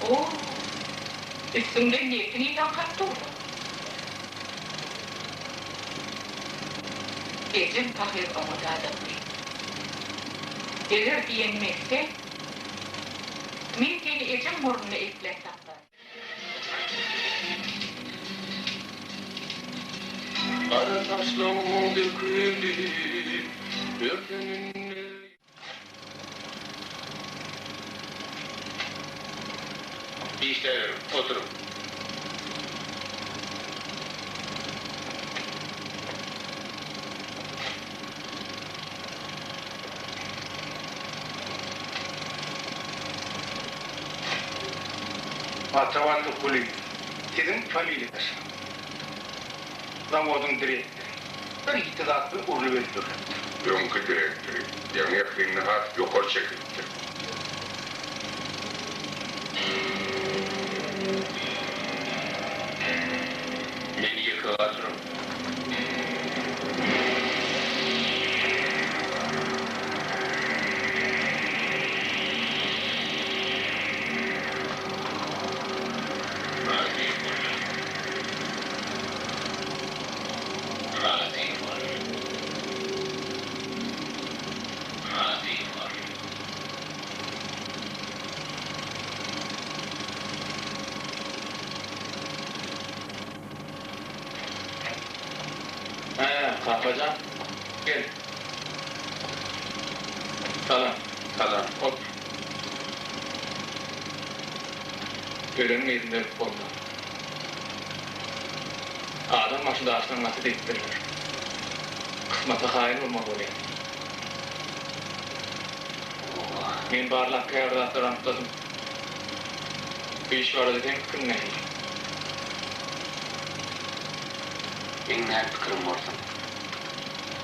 O, üstüňden nebsiň ýylaňkap dur-la. Ejem pahyr oňat adamdy. Eger diýenimi etseň, men seni ejeň ornunda ekläp saklaryn. Gara saçlaň döküldi örteninde. Işläberiň, oturyň. Atabatly Kulyýew, siziň familiýaşyňyz. Zawodyň direktory. Bir ýiti zat bilen urlup öldürilipdir. Öňki direktory, ýaňy-ýakynda has ýokary çekilipdir. Meni ýeke galdyryň. Razy bol. Razy bol. Razy bol. Hä, kakajan, gel. Salam. Salam. Otur. Öleniň yzynda ölüp bolmaz. Adam başy daşdan gaty diýipdirler. Kysmata kaýyl bolmaly bolýar. Men barlap käbir zatlary anykladym. Bu iş barada seň pikiriň nähili? Meň näme pikirim bolsun?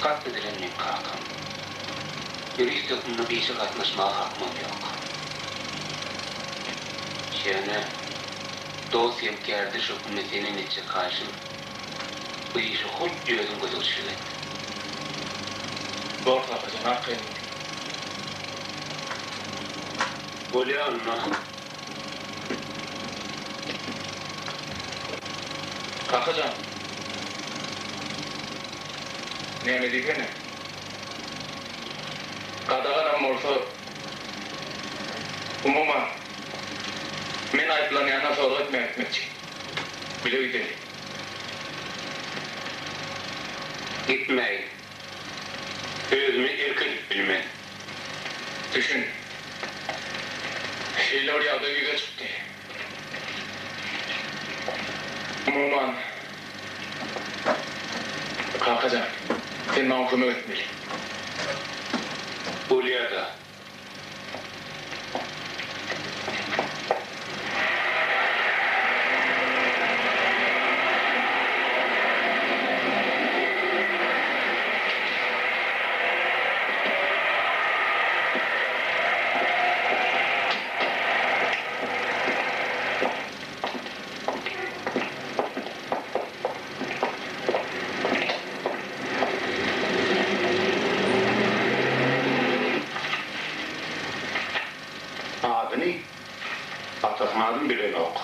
Kast edilen meň kakam. Ýurist hökmünde bu işe gatnaşmaga hakymam ýok. Ýöne dost hem kärdeş hökmünde senden etjek haýyşym, bu işe hut özüň gözegçilik et. Bor kakajan, arkaýyn bol. Bolýa onda. Kakajan. Näme diýsene. Gadaganam bolsa, umuman, men aýyplanýandan sorag etmäge gitmekçi. Bile gideli. Gitmäý. Özüme erk edip bilmen. Düşün. Şeýle bir ýagdaý ýüze çykdy. Umuman, kakajan, sen maňa kömek etmeli. Bolýa-da. Adyny, atasynyň adyny bilenok.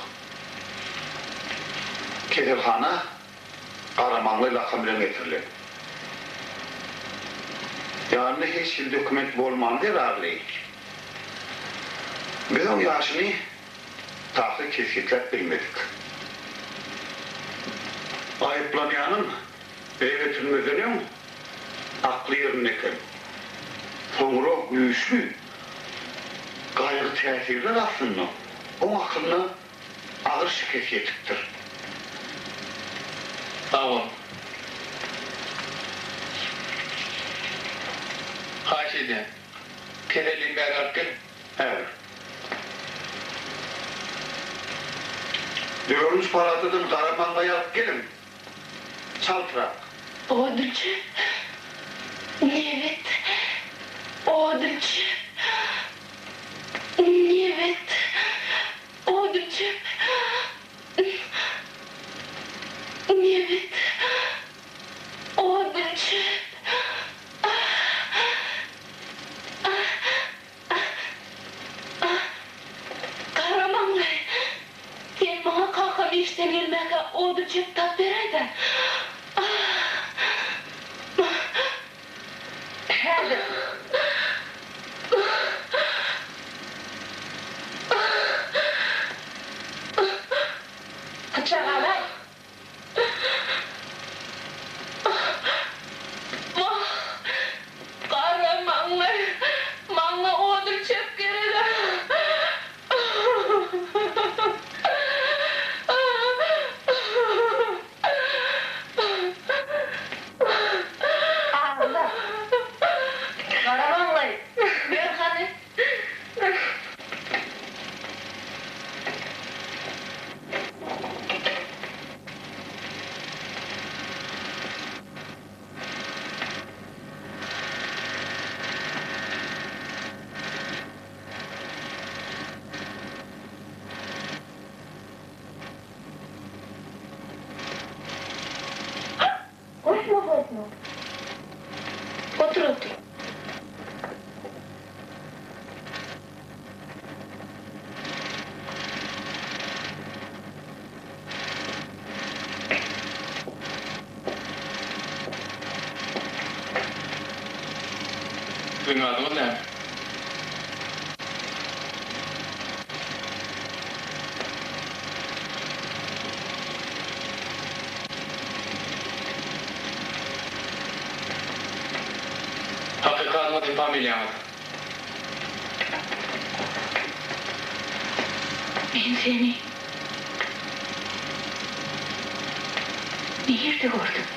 Keselhana Garamaňlaý lakam bilen getirilen. Ýanynda hiç hili dokument bolmany zerarly, biz oň ýaşyny takyk kesgitläp bilmedik. Aýyplanýanyň öýe getirilmezden öň akly ýerinde eken. Soňra güýçli gaýgy täsirler astynda oň akylyna agyr şikes ýetipdir. Sag bol. Haýyş edýän. Kesellini bäri alyp gel. Häzir. Dördünji palatadan gara maňlaý alyp geliň. Çaltrak. Odunçy. Nebit. Odunçy. Nebit. Odunçy. Nebit. Odunçy. Gara maňlaý. Sen gelmäkä od ölçep tap beräý-dä. Häzir. Pyçak alaý. Wah, gara maňlaý, maňa od ölçep gereg-ä. Agla. Gara maňlaý, ber hany. Gorkma, gorkma. Otur, otur. Siziň adyňyz näme? Hakyky adyňyz hem familiýaňyz? Men seni nirde gördüm?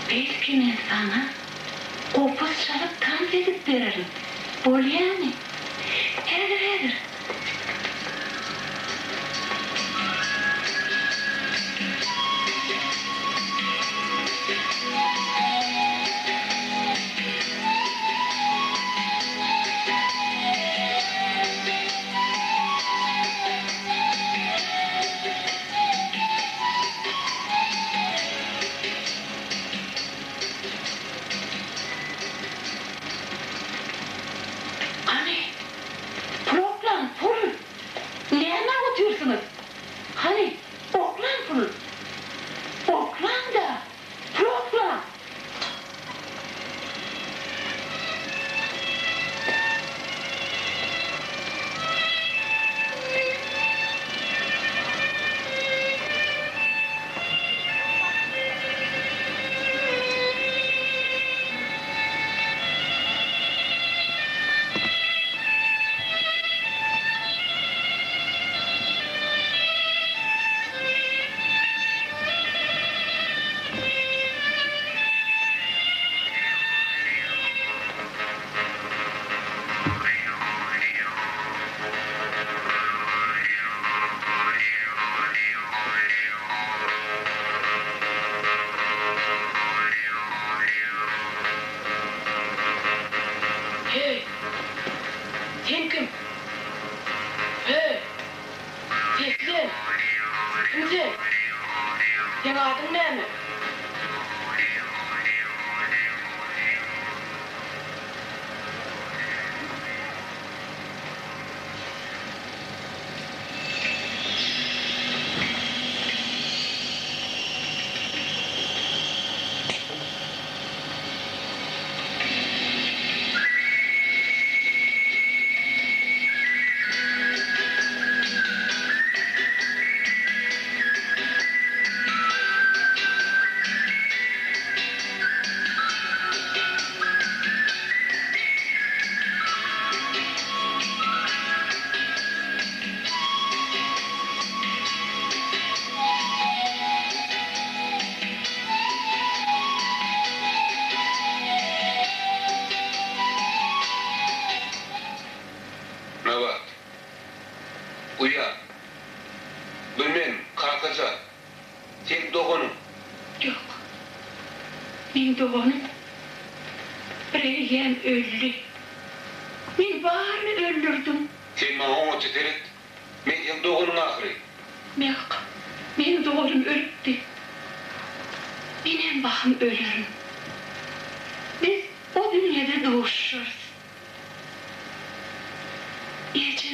Belki men saňa gopuz çalyp tans edip bererin. Bolýamy? Häzir, häzir. Hany, pul oklaň, pul! Nämä otyrsyňyz? Hany, oklaň pul! Oklaň-da, pul oklaň! Heý, sen kim? Heý, seslen! Kim sen? Seň adyň näme? Nabat. Uýa. Bu men, Kakajan. Seň doganyň. Ýok. Meň doganym bireýýäm öldi. Men baryny öldürdim. Sen maňa oňatja seret. Men seň doganyň ahyry. Ýok. Meň doganym ölüpdi. Menem bahym ölerin. Biz o dünýede duşuşarys.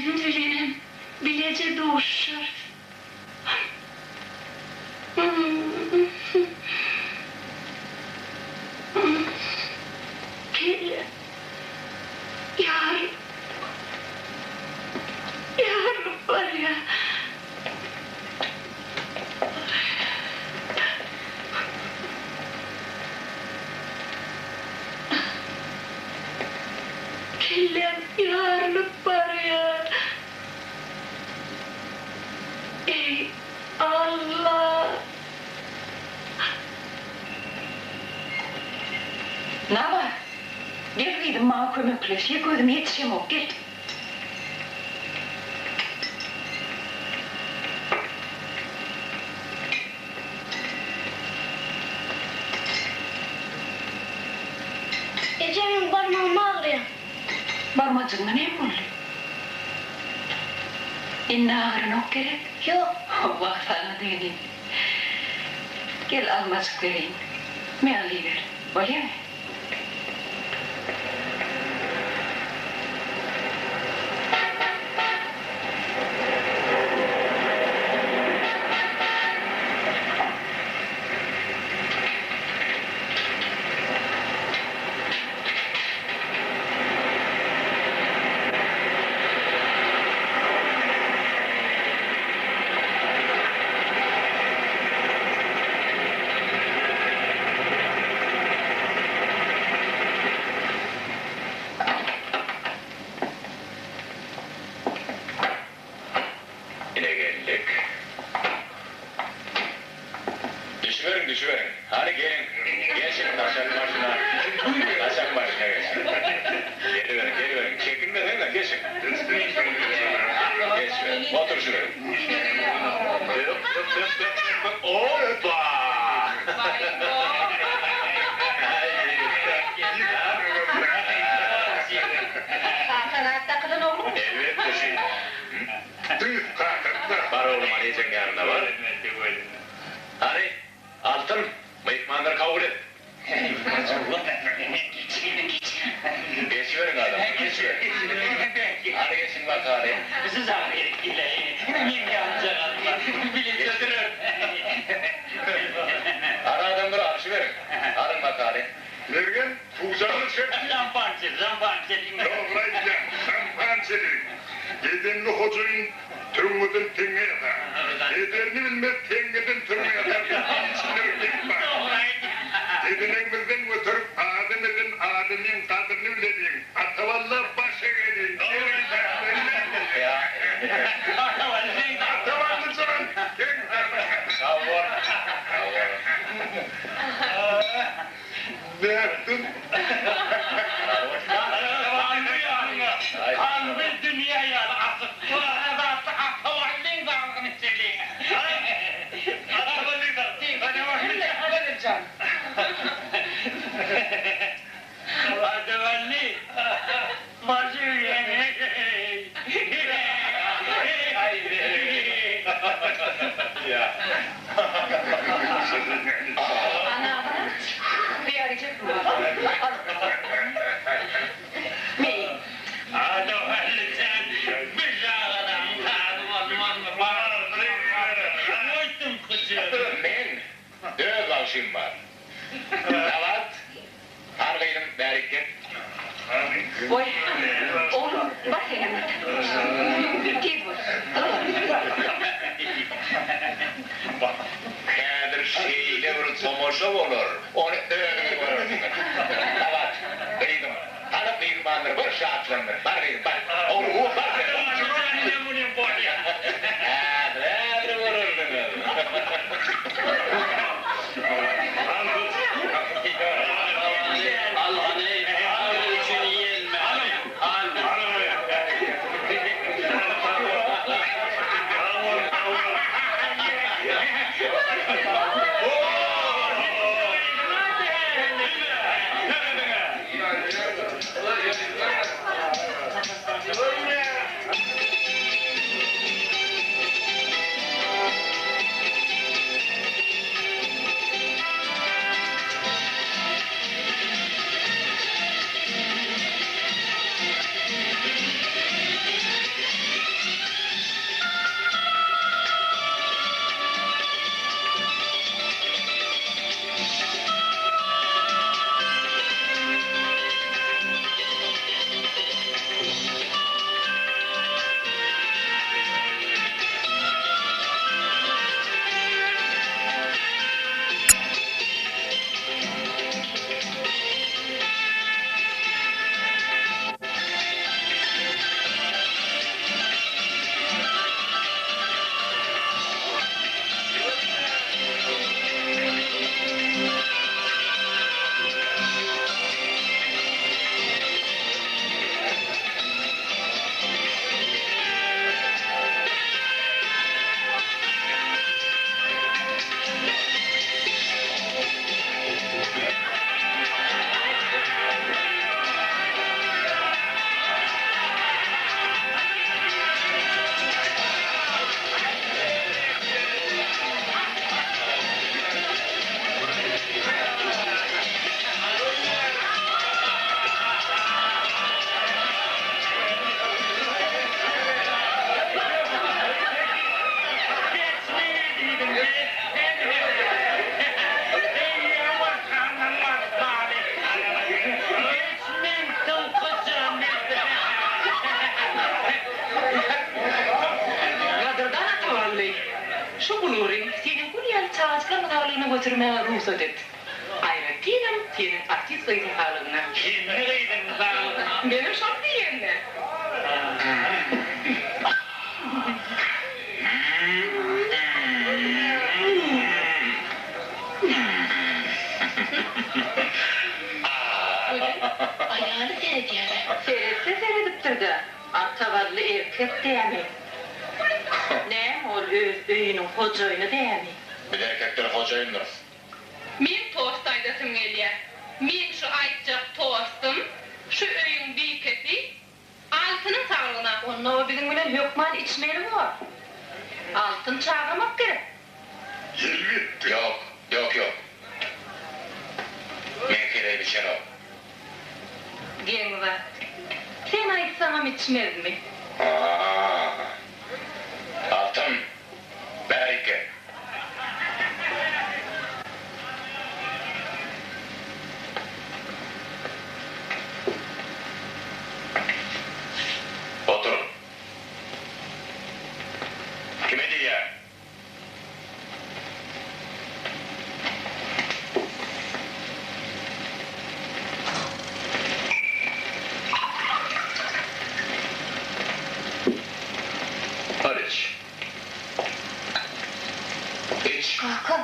Üçümiz bilenem bileje duşuşarys. Kelle ýarylyp, ýarylyp barýar. Kelläm ýarylyp barýar. Eý, Alla! Nabat, gel gyzym maňa kömekleş, ýeke özüm ýetişemok, gel. Eje meň barmagym agyrýar. Barmajygyňa näme boldy? Indi agyranok gerek? Ýok. Wah saňa döneýin. Gel almajyk bereýin. Me alyber. Bolýamy? Ine geldik. Düşüberiň, düşüberiň. Hany geliň. Geçiň gaçak maşyna. Gaçak maşyna geçiň. Geliberiň, geliberiň. Çekinmeseňiz-de geçiň. Geçiberiň. Oturyşyberiň. Bök, bök, bök, bök, bök, bök. Oppa! Kakaň at dakylan oglumy? Elbetde şeýle. Tüýs kakam-da. Bar oglum, hany ejeň ýanynda bar. Hany, Altyn, myhmanlary kabul et. Geçiberiň adamlar, geçiberiň. Hany geçiň bakaly. Hany adamlar, alyşyberiň. Alyň bakaly. Mergen, pujagyny çekdi. Dogry aýdýaň, şampançeli. Edenli hojaýyn Töňňeden teňňe ýasar. Ederini bilmez teňňeden töňňe ýasar diýip içinde bir gep bar. Dedelermizden göterip adam eden adamyň gadyryny bileliň. Ataballa baş egeliň. Atabally jan, sen Sag bol. Sag bol. Nätdiň? Kalby dünýä ýaly açyk. Zatda Ataballyň saglygyny içeliň. Ataballyň saglygyny. Atabally başy Men öz bagşym bar. Nabat, har gyzym bärik gel. Goý, oglum, bar senem ýat. Tiz bol. Häzir şeýle bir tomaşa bolar, ony özüňiz görersiňiz. Nabat, gyzym, hany myhmanlary bir şatlandyr. Bar gyzym, bar. Oglum, bar sen. Häzir, häzir görersiňiz. Al hany, al üçin ýelme, al. götermäge rugsat et. Aýratynam seniň artist gyzyň saglygyna. Kendi gyzyň saglygyna. Menem şony diýende. Gözel, aýaly seredýär-ä. Seretse seredipdir-dä, Atabally erkek dämi? Näme ol öz öýüniň hojaýyny dämi? Biz erkekler hojaýyndyrys. Meň tost aýdasym gelýär. Meň şu aýtjak tostum şu öýüň bikesi Altynyň saglygyna. Onda o biziň bilen hökman içmeli bor. Altyn çagyrmak gerek. Elbetde. Ýok, ýok, ýok. Meň heleýim içenok. Geň zat. Sen aýtsaňam içmezmi? A-a-a. Altyn, bärik gel. Otur. Kime diýýän? Al iç. Iç. Kaka,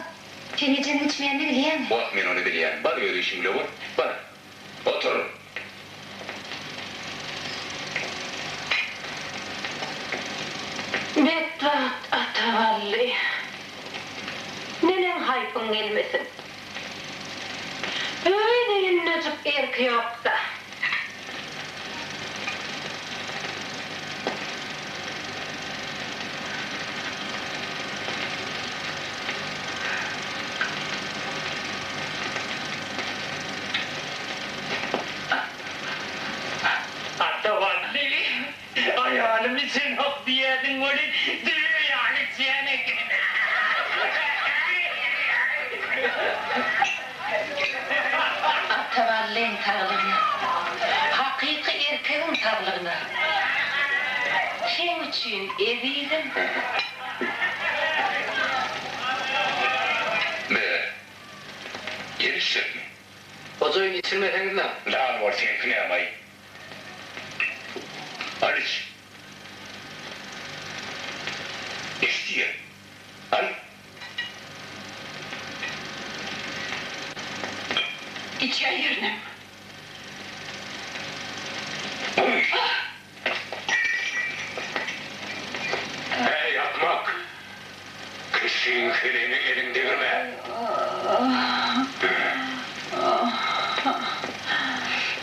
sen ejeňiň içmeýänini bilýäňmi? Wah, men ony bilýän. Bar öz işiň bile bol. Bar. Otur. Betbagt Atabally. Neneň haýpyň gelmesin. Öz öýündejik erki ýok-da. Ata wally, aýalym içenok diýýärdiň welin, düýe ýaly içýän eken. Ata Ballyň saglygyna. Hakyky erkegiň saglygyna. Seň üçin ezizim. Be, gelişjekmi? Hojaýyn içirmeseňiz-le. Lal bol seňki nämaý. Al iç. Iç diýýän. Al. Içäýerinem. Äý, akmak! Kişiň heleýine eliňi degirme!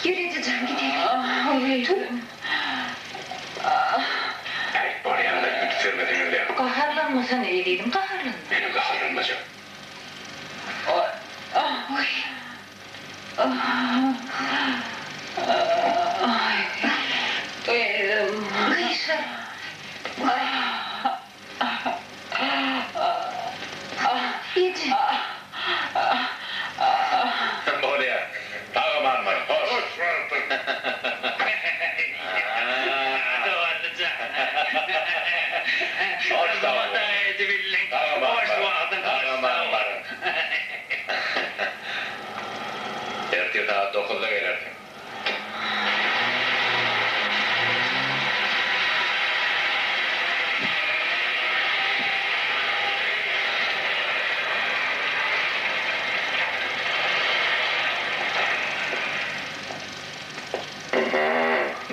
Ýör eje jan, gideli. Tur. Äý, bolýa-da, üns bermeseňizle. Gaharlanmasana, ezizim, gaharlanma. Menem gaharlanmajak. Oý. Gyşar. Eje. Bolýar. Sag-aman bar. Hoş. Hoş bardyň. Hoş sag bol. Sag-aman bar. Sag-aman baryň. Ertir sagat dokuzda gelersiň.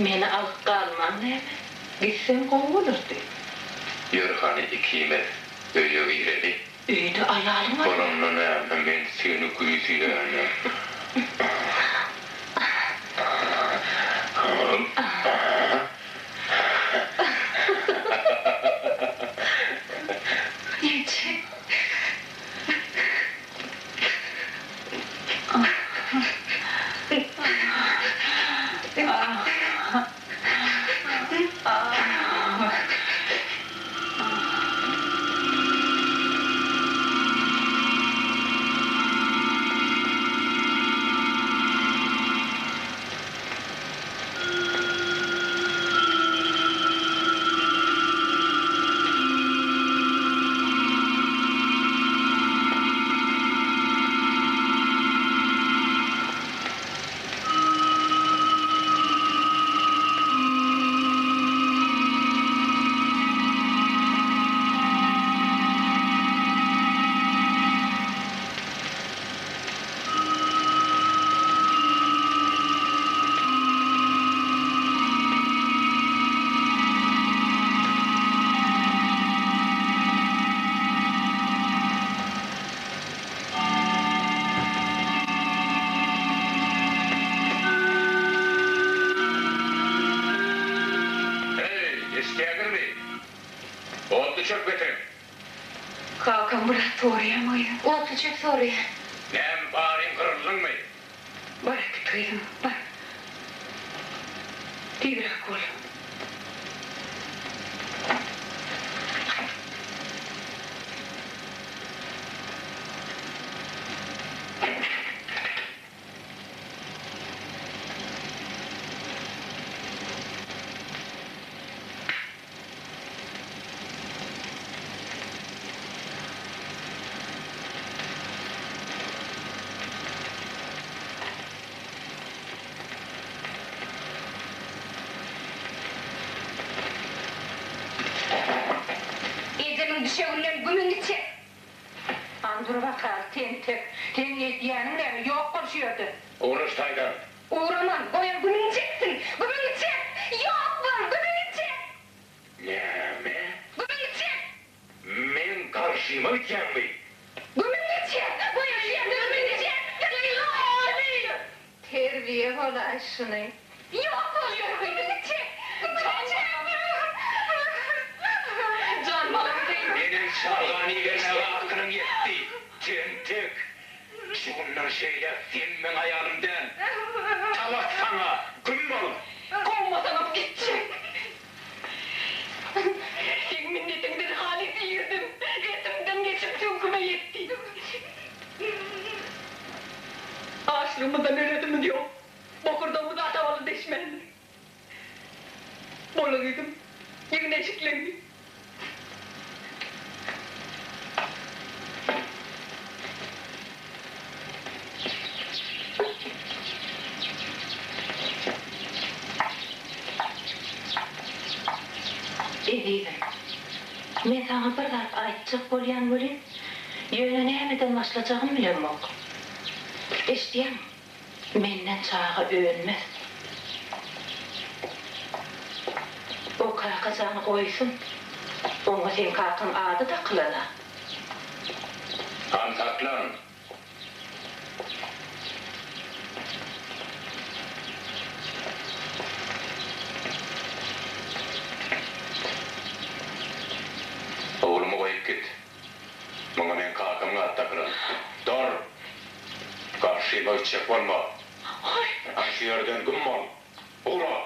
Meni alyp galmaň näme? Gitsem gowy bolardy. Ýör hany ikimiz öýe gireli. Öýde aýalyň bar. Bolanda näme men seni güýzýäne. Eje. Otluçöp getiriň. Kakam bir zat soraýamy gyzym? Otluçöp soraýar. Näme, baryň gyryldyňmy? Bar äkit gyzym, bar. Tizräk bol. Ejemiň düşeginden gümüňi çek! An dur bakaly, tentek, seň edýäniň näme, ýok bol şu ýerden! Ugraş taýdan! Ugraman, goýan gümüňi çeksin! Gümüňi çek! Ýok bol, gümüňi çek! Näme? Gümüňi çek! Meň garşyma gitýäňmi? Gümüňi çek! Goýan şu ýerde gümüňi çek! Terbiýe bolaý şuny. Ýok bol, gümüňi çek! Gümüňi çek! Jan balam gyz. Neneň çagany ibermäge akylyň ýetdi, tentek! Şu günden şeýläk sen meň aýalym däl. Talak saňa, güm bol! Kowmasaňam gitjek. Seň minnetiňden halys irdim. Etimden geçip süňküme ýetdi. Açlygymyzdan ölesimiz ýok. Bokurdagymyz ata-bala deşmändir. Bola gyzym, ýygna eşikleňni. Ezizim, men saňa bir zat aýtjak bolýan welin, ýöne nämeden başlajagymy bilemok. Eşidýäňmi? Menden çaga önmez. O Kakajany goýsun. Oňa seň kakaň ady dakylan-a. Han saklan! Oglumy goýup git. Muňa meň kakamyň ady dakylan. Dur! Garşyma gitjek bolma. Hany şu ýerden güm bol. Ugra!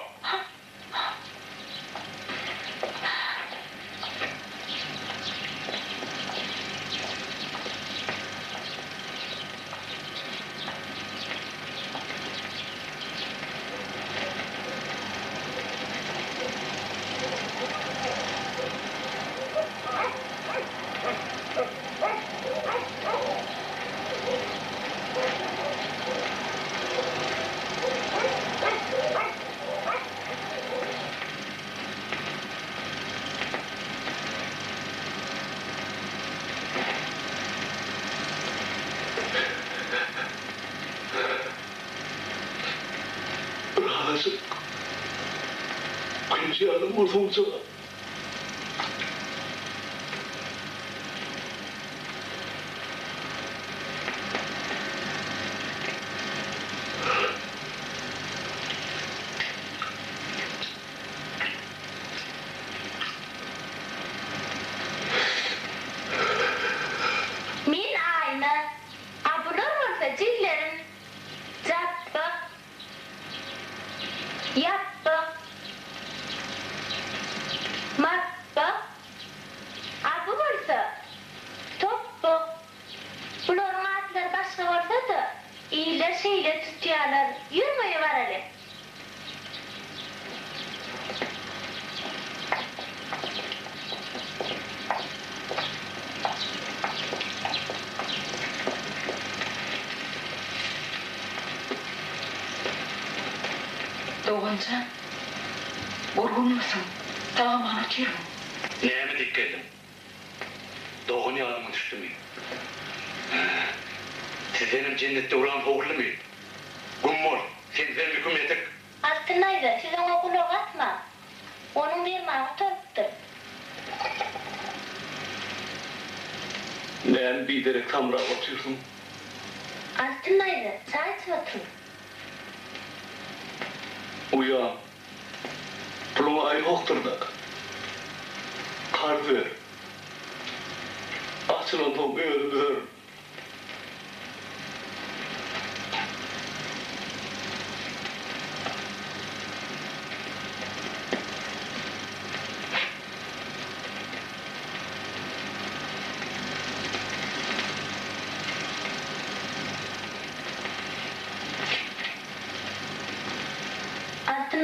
Birazajyk künji ýaly bolsaňjyk. Men Aýna, a bular bolsa jiglerim Japbak, Ýapbak, Mapbak, a bu bolsa Topbak. Bularyň atlary başga bolsa-da, iller şeýle tutýarlar. Ýörüň öýe baraly. Dogan jan, gurgunmysyň? Sag-aman otyrmyň? Näme diýip geldiň? Dogan ýadyňa düşdümi? Hä, sizdenem jennet döwran sowuldymy? Güm bol, sensizem ýüküm ýetik. Altyn daýza, siz oňa gulak asmaň. Onuň dermany gutarypdyr. Näme biderek samrap otyrsyň? Altyn daýza, çaý içip oturyň. Uýam, Puluňa aýgokdyr-da. Karz ber.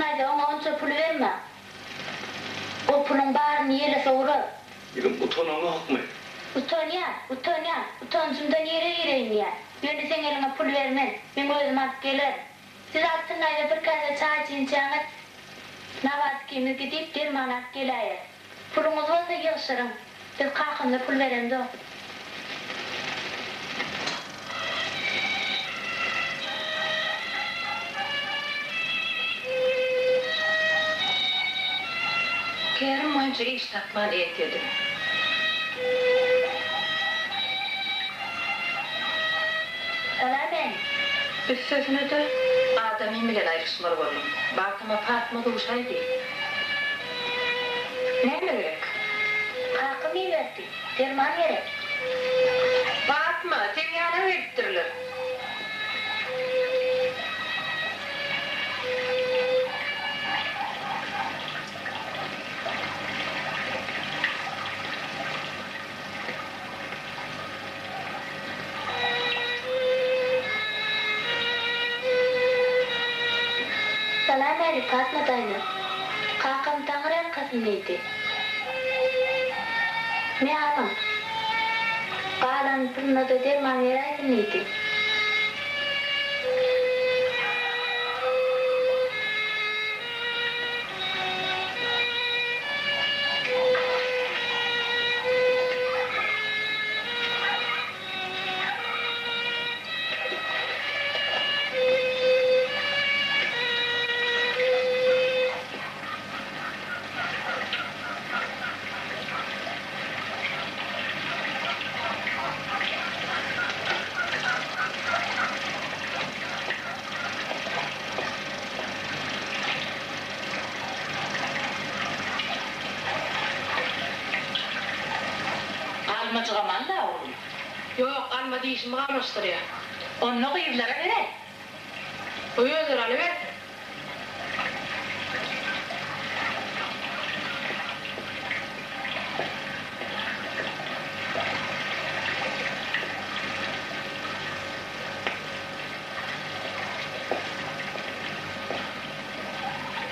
Altyn daýza oňa onça puly bermäň. O puluň baryny ýele sowurar. Ýigim utanaňokmy? Utanýan, utanýan, utanjymdan ýere gireýin diýýän. Ýöne seň eliňe pul bermen, meň özüm alyp gelerin. Siz Altyn daýza bir käse çaý içinçäňiz, Nabat ikimiz gidip derman alyp geläýeris. Puluňyz bolsa ýygşyryň. Biz kakamyza pul beremzok. Kärim boýunça iş tapman entedim. Salam ene. Üstesine-de, adamym bilen aýryşmaly boldum. Bagtyma Patma duşaýdy. Näme gerek? Kakam iberdi. Derman gerek. Patma, seň ýanyňa gelipdirler. Salam älik Patma daýza. Kakam Taňry ýalkasyn diýdi. Me alyň. Galan puluna-da derman beräýsin diýdi. Almajygam al-la, oglum. Ýok, alma dişimi gamaşdyrýar. Onda gyzlara beräý. Goý özleri alybersin.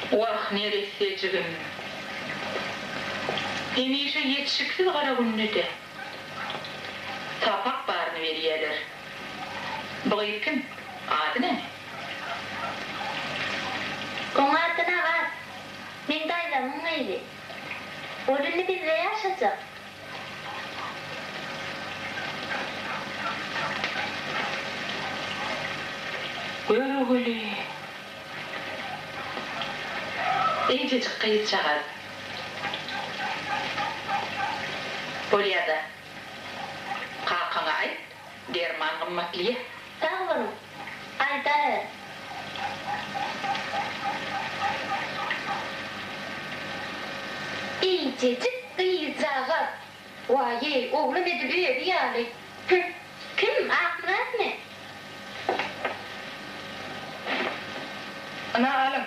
Wah, neressejigim. Hemişe ýetişiksiz gara günde-de sapak baryny berýäler. Bu gyz kim? Ady näme? Oň ady Nabat. Meň daýzamyň gyzy. Ol indi bizde ýaşajak. Görogly. Eýjejik gyzjagaz. Bolýa-da. Kakaňa aýt, derman gymmatlyýa. Sag boluň. Aýdaryn. Eýjejik gyzjagaz. Waý-eý, oglum edil özi ýaly. Hü, kim, Akmyratmy? Ynha, alyň.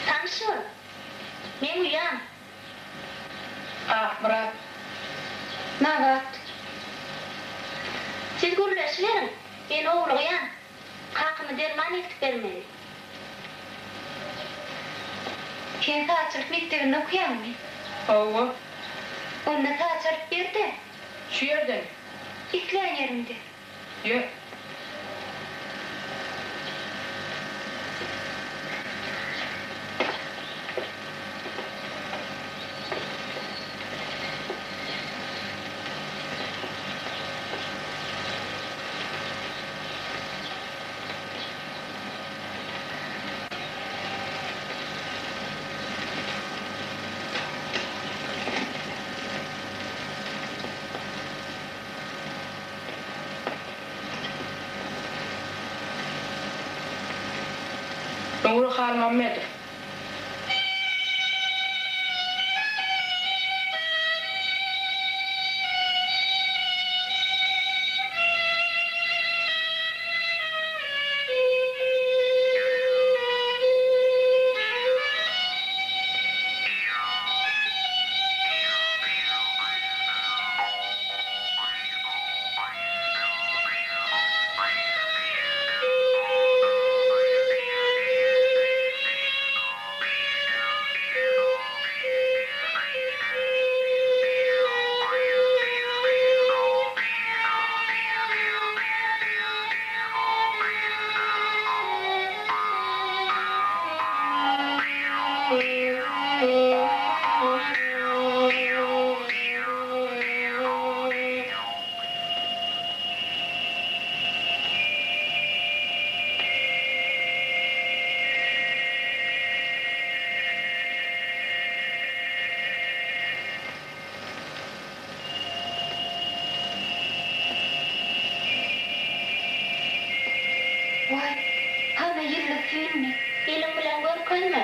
Tanyş bol. Meň uýam. Akmyrat. Nabat. Siz gürleşiberiň, men howlugýan. Kakama derman eltip bermeli. Sen sazçylyk mekdebinde okaýaňmy? Hawa. Onda saz çalyp ber-de. Şu ýerden. Islän ýeriňde. Ýör. Nury Halmammedow. Waý, hana ýyldyz süýnüni eliň bilen görkezme.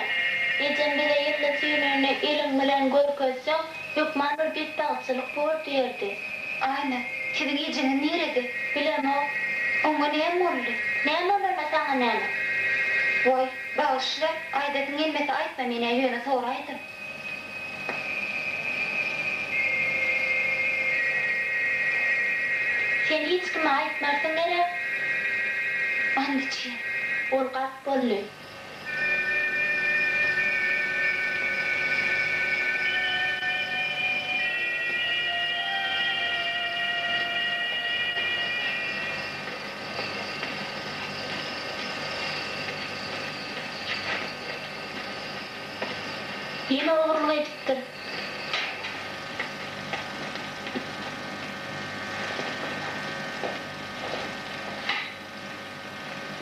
Ejem bize ýyldyz süýnüni eliň bilen görkezseň, hökman bir betbagtçylyk bor diýerdi. Aýna, siziň ejeňiz nirede? Bilemok. Oňa näme boldy? Näme bolanda saňa näme? Waý, bagyşla, aýdasyň gelmese aýtma, men-ä ýöne soraýdym. Sen hiç kime aýtmarsyň gerek? And içýän. Ol gark boldy. Ýene ogurlyk edipdir.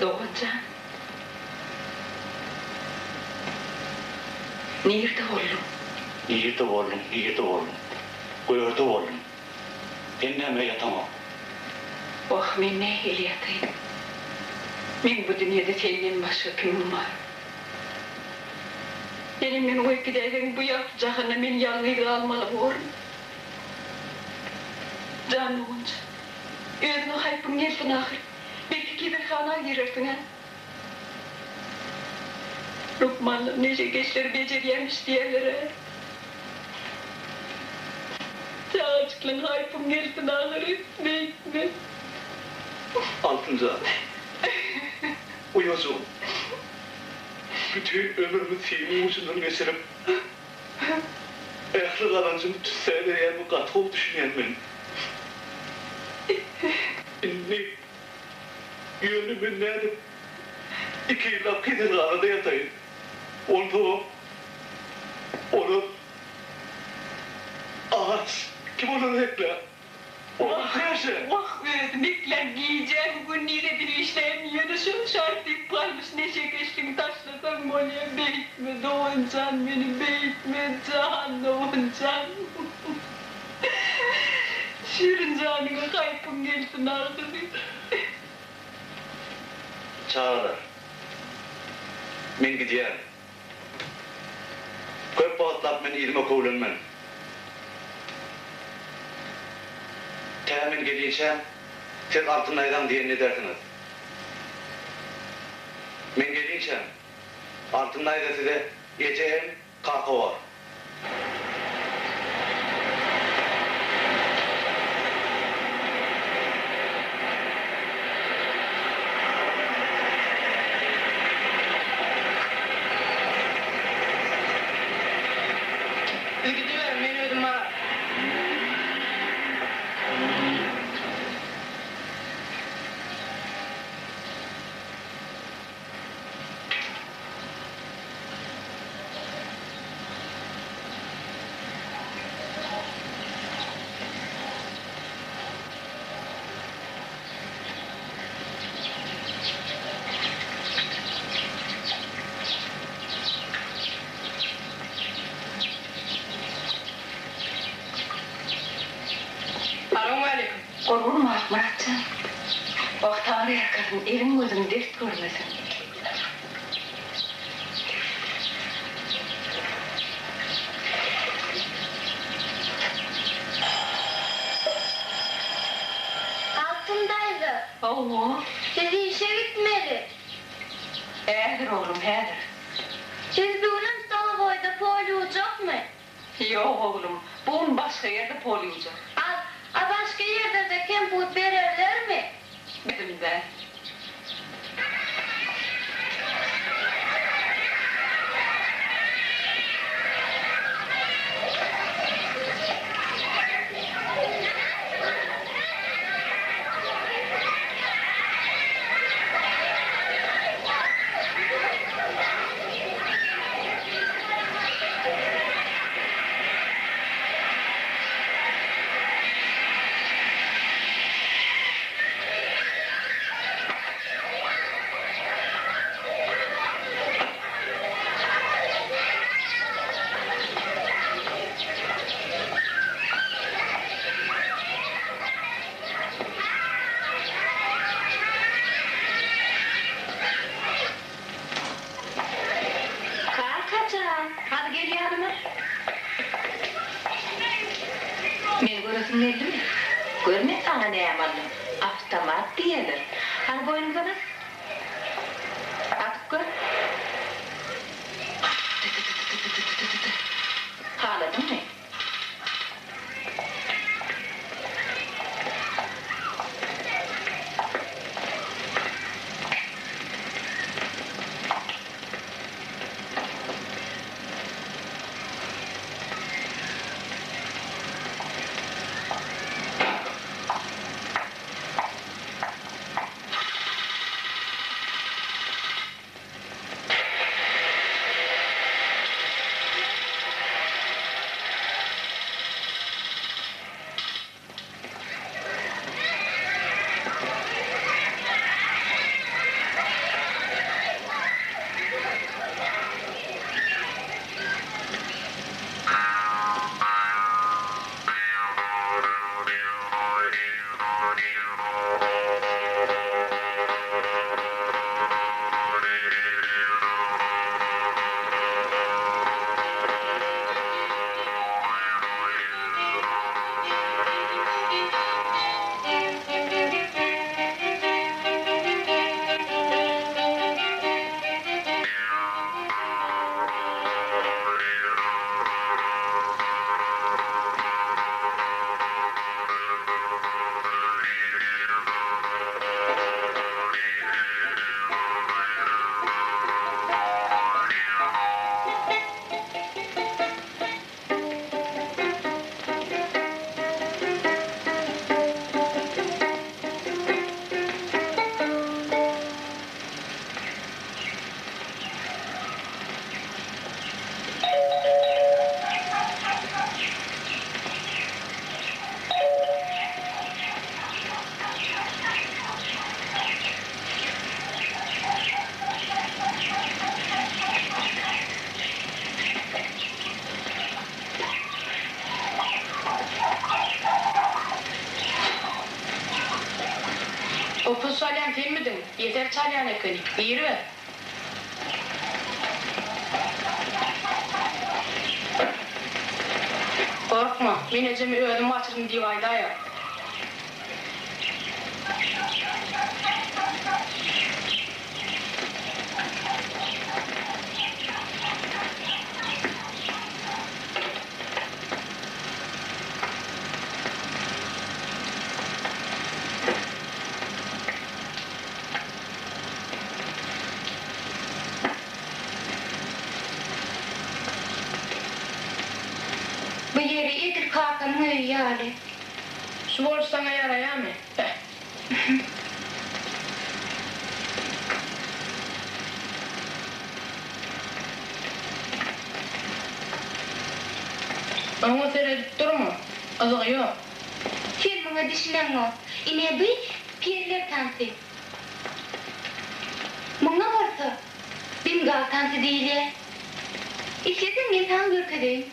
Dogan jan. Nirde bolduň? Nirde bolduň, nirde bolduň? Gördä boldum. Sen näme ýataňok? Wah, men nähili ýataýyn? Meň bu dünýede senden başga kimim bar? Senem meni goýup gidäýseň, bu ýagty jahanda men ýalňyz galmaly borun. Jan doganjan, özüňe haýpyň gelsin ahyr. Belki keselhana girersiň-ä? Lukmanlar neşekeşleri bejerýämiş diýýärler-ä. Çagajyklaň haýpyň gelsin ahyry, beýtme. Altynjan, uýajygym, bütin ömrümi simiň ujundan geçirip, ähli gazanjymy tüssä berýänimi gaty gowy düşünýän men. Indi Ýöne men nädip iki ýyllap keselhanada ýataýyn? Onsoňam olar aç. Kim olary eklär? Olar näşe? Wah, özüm eklän gijämi gündiz edip işläýin, ýöne şol şart diýip galmyş neşekeşligi taşlasaň bolýa, beýtme dogan jan meni beýtme jan dogan jan. Şirin janyňa haýpyň gelsin ahyry. Çagalar, men gidýän. Köp wagtlap men yzyma köwlenmen. Tä men gelinçäm, siz Altyn daýzaň diýenini edersiňiz. Men gelinçäm, Altyn daýza size eje hem Kaka bar. Siz gidiberiň, men özüm bararyn. Salowmaleýkim. Gurgunmy Akmyrat jan? Wah, Taňry ýalkasyn, eliň-gözüň dert görmesin. Altyn daýza. Hawa. Biz işe gitmeli. Häzir, oglum, häzir. Siz bu günem stolowoýda pol ýuwjakmy? Ýok, oglum, bu gün başga ýerde pol ýuwjak. A, a başga ýerde-de kemput bererlermi? Bizimde. Gör men saňa näme aldym. Awtomat diýerler. Hany boýnuňdan as. Atyp gör. Tü-tü-tü-tü-tü-tü-tü-tü-tü. Haladyňmy? Gopuz çalýan senmidiň? Ýeser çalýan ekeni. Giriber. Gorkma, men ejemi özüm gaçyrdym diýip aýdaýar. Bu ýeri edil kakamyň öýi ýaly. Şu boluş saňa ýaraýamy? Beh. Oňa seredip durma. Gyzygy ýok. Sen muňa düşüneňok. Ine bi periler tansy. Muňa bolsa bengal tansy diýilýär. Isleseň men saňa görkezeýin.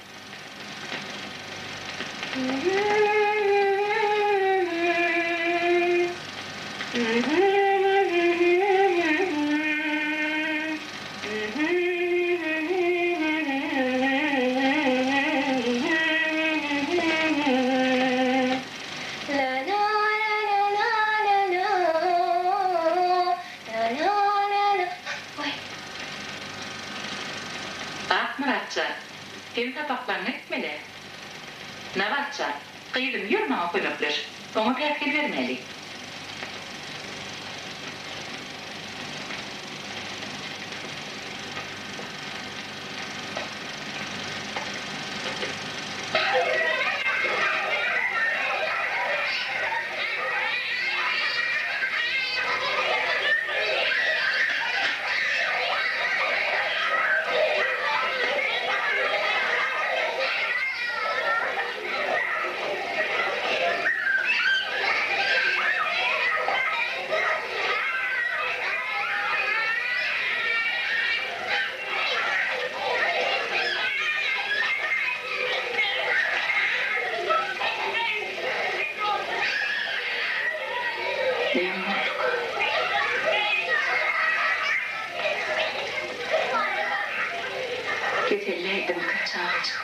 Akmyrat jan, sen sapaklaryňy etmeli. Nabat jan, gyzym ýör maňa kömekleş, oňa päsgel bermäli. Näme bolduka? Keselläýdimika çagajygym?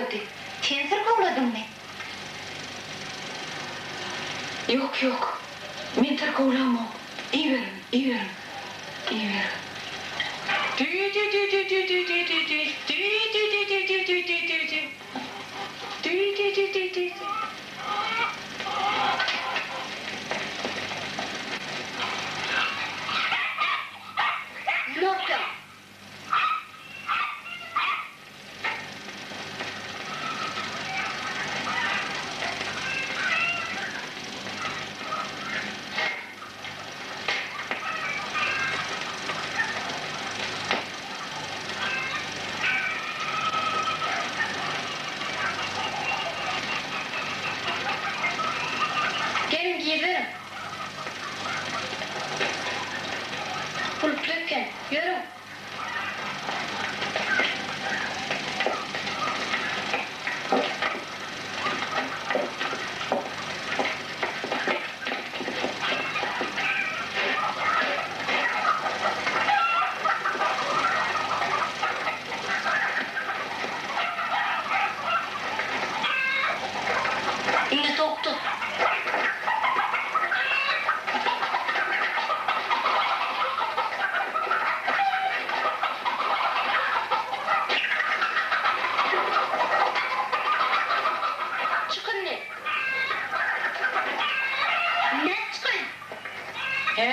syrkawlady. Sen syrkawladyňmy? Ýok, ýok. Men syrkawlamok. Iberiň, iberiň. Iberiň. Tü-tü-tü-tü-tü-tü-tü-tü, tü-tü-tü-tü-tü-tü-tü-tü, tü-tü-tü-tü-tü-tü. Günorta. Geliň giriberiň. Gulply eken. Ýörüň. Indi tok tut. Çyk indi. Nädip çykaýyn? Hä,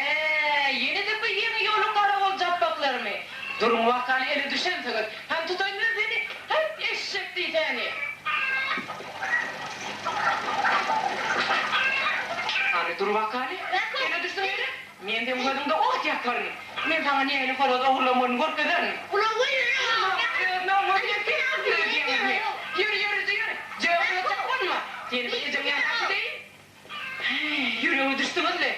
ýene-de bu ýeňi ýoluň garagol japbaklarymy? Duruň wakaly ele düşensiňiz. Hany tutaýyn men seni, häýt, eşşek diýsäni! Hany dur wakaly, ele düşdüň ýere, men seň gözüňde ot ýakaryn. Men saňa nähili horaz ogurlamalyny görkezerin. Ýör, ýör, ýör, jöwzaçak bolma. Seni bir ejeň ýanyna äkideýin. Ýürege düşdüňiz-le.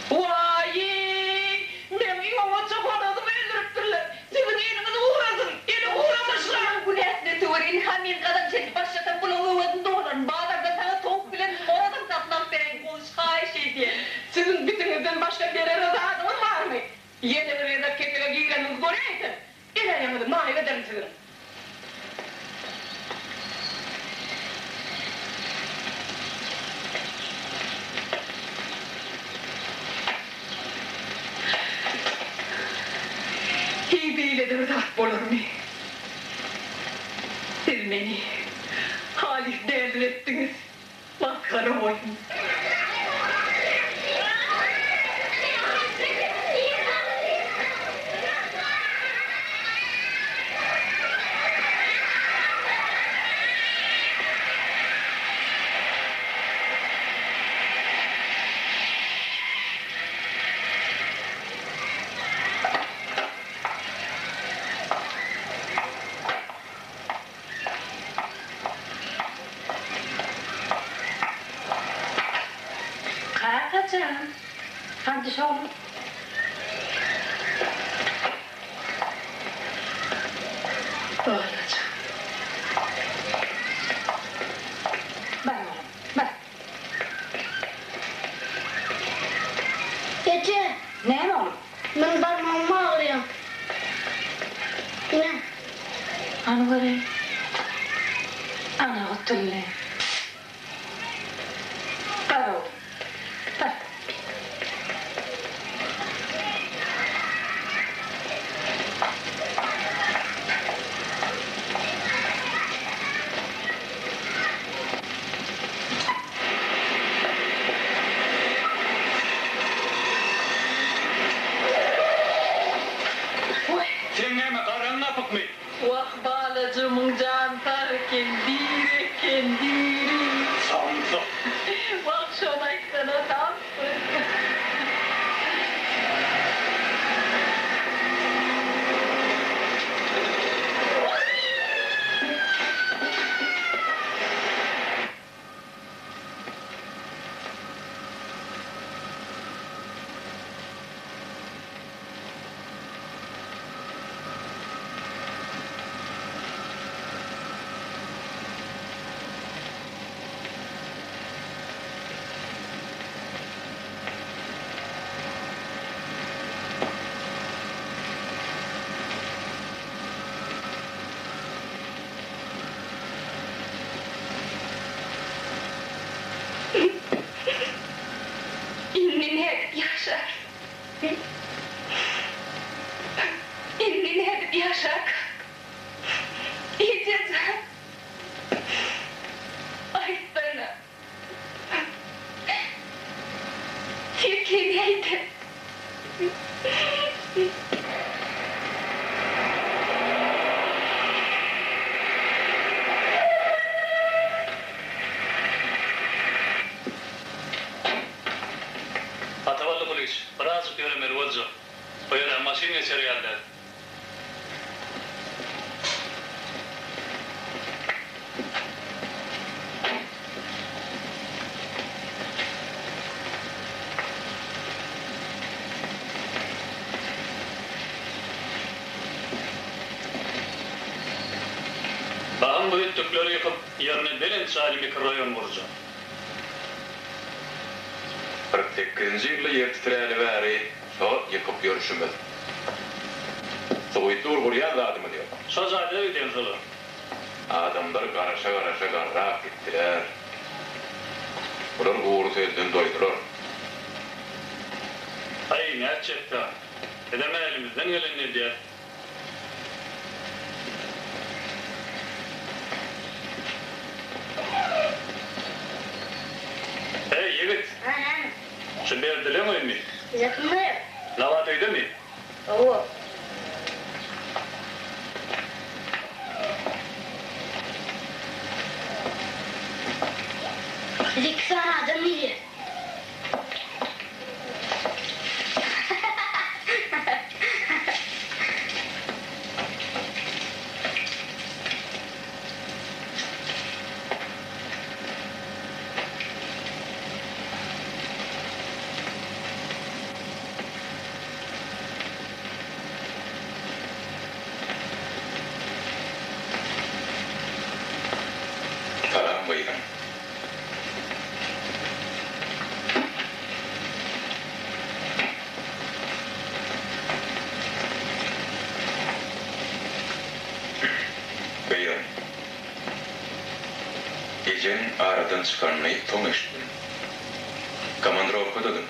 Waý-y, meň iň oňatja horazymy öldüripdirler. Siziň eliňiz gurasyn, eli guramyşlar. Günäsine töwer, ynha men gazanç edip başlasam bulaň öwezini dolaryn. Bazardan saňa towuk bilen horazam satyn alyp bereýin, goňşy haýyş edýän. Siziň bitiňizden başga berere zadyňyz barmy? Ýene bir gezek kesege gireniňizi göräýsem, el-aýagyňyzy maýyp ederin siziň. Heý, beýle-de bir zat bolarmy? Siz meni halys däliretdiňiz, masgara boldum. Kaka jan, hany düş oglum. Balajygym. Bar oglum, bar. Eje! Näme oglum? Meň barmagym agyrýar. Ine. Hany göreýin. Ana gutuldy. Bar oglum, bar. Seň näme garaň gapykmy? Wah, balajygymyň. Indi nädip ýaşarys? Indi nädip ýaşarkak? Eje jan, aýtsana. Seslenäý-dä. Atabally Kulyç, birazjyk ýöremeli boljak. O ýere maşyn geçer ýaly däl. Bahym bu hütdükleri ýykyp, ýerine belent jaýly mikroraýon gurjak. 48-nji ýylda ýer titräli bäri şo ýykyp ýörşümiz. Suwy dur gurýan zadymyz ýok. Şo jaýda gidýän şolar. Adamlar garaşa-garaşa garrap gitdiler. Bular gury sözden doýdular. Aý, nätjek-dä. Bizem elimizden gelenini edýäs. Eý, ýigit! Ha, näme? Şu Berdileň öýümi? Bize kim gerek? Nabat öýdemi? Hawa. Bize iki sany adam gelýär. Salam gyzym. Gyzym. Ejeň aradan çykanyny soň eşitdim. Komandrowkadadym.